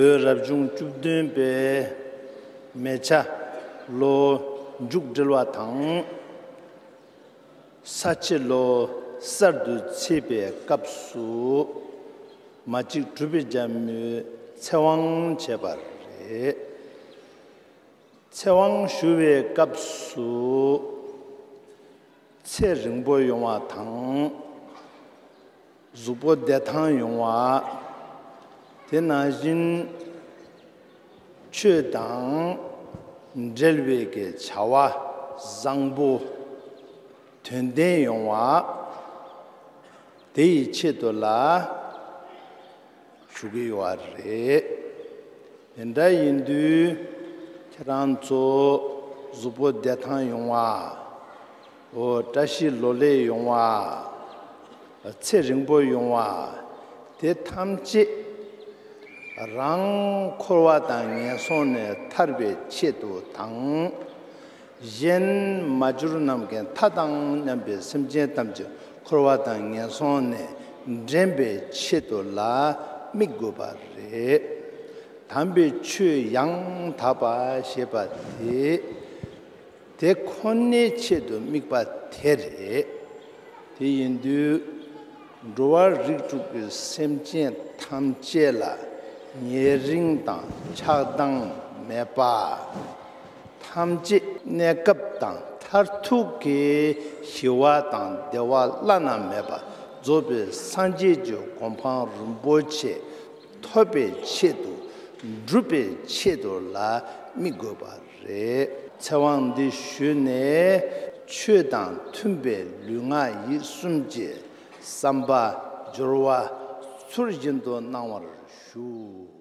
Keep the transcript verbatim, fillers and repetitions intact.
བོད་རབ་བྱུང་བཅུ་བདུན་པའི་མེ་བྱ་ལོ་མཇུག་སྒྲིལ་བ་དང་། ས་བྱི་ལོ་གསར་དུ་ཚེས་པའི་སྐབས་སུ། མ་གཅིག་གྲུབ་པའི་རྒྱལ་མོས་ཚེ་དབང་བྱས་པ་རེད། ཚེ་དབང་ཞུ་བའི་སྐབས་སུ། ཚེ་རིང་པོ་ཡོང་བ་དང་། གཟུགས་པོ་བདེ་ཐང་ཡོང་བ། དེ་ནང་བཞིན་ཆོས་དང་འབྲེལ་བའི་གི་བྱ་བ་བཟང་པོ་དོན་ལྡན་ཡོང་བ། དེ་ཡི་ཆེད་དུ་ལ་ཞུ་གི་ཡོད་རེད། དེ་འདྲ་ཡིན་དུས་ཁྱེད་རང་ཚོ་གཟུགས་པོ་བདེ་ཐང་ཡོང་བ། འོ་བཀྲ་ཤིས་ལོ་ལེགས་ཡོང་བ། ཚེ་རིང་པོ་ཡོང་བ། དེ་ཐམས་ཅད་རང་འཁོར་བ་དང་ངན་སོང་ནས་ཐར་བའི་ཆེད་དུ་དང་། གཞན་མ་གྱུར་ནམ་མཁའི་མཐའ་དང་མཉམ་པའི་སེམས་ཅན་ཐམས་ཅད་འཁོར་བ་དང་ངན་སོང་ནས་འདྲེན་པའི་ཆེད་དུ་ལ་དམིགས་དགོས་པ་རེད། དམ་པའི་ཆོས་ཡང་དག་པ་ཞེས་པ་དེ། དེ་ཁོ་ནའི་ཆེད་དུ་དམིགས་པ་དེ་རེད། དེ་ཡིན་དུས། འགྲོ་བ་རིགས་དྲུག་གི་སེམས་ཅན་ཐམས་ཅད་ལ་ཉེ་རིང་དང་ཆགས་སྡང་མེད་པ། ཐམས་ཅད་གནས་སྐབས་དང་མཐར་ཐུག་གི་ཞི་བ་དང་བདེ་བ་བླ་ན་མེད་པ་རྫོགས་པའི་སངས་རྒྱས་ཀྱི་གོ་འཕང་རིན་པོ་ཆེ་ཐོབ་པའི་ཆེད་དུ། འགྲུབ་པའི་ཆེད་དུ་ལ་དམིགས་དགོས་པ་རེད། ཚེ་དབང་འདི་ཞུས་ནས་ཆོས་དང་མཐུན་པའི་ལུས་ངག་ཡིད་གསུམ་གྱི་བསམ་པ་སྦྱོར་བ་ཚུལ་བཞིན་དུ་གནང་བར་ཞུ།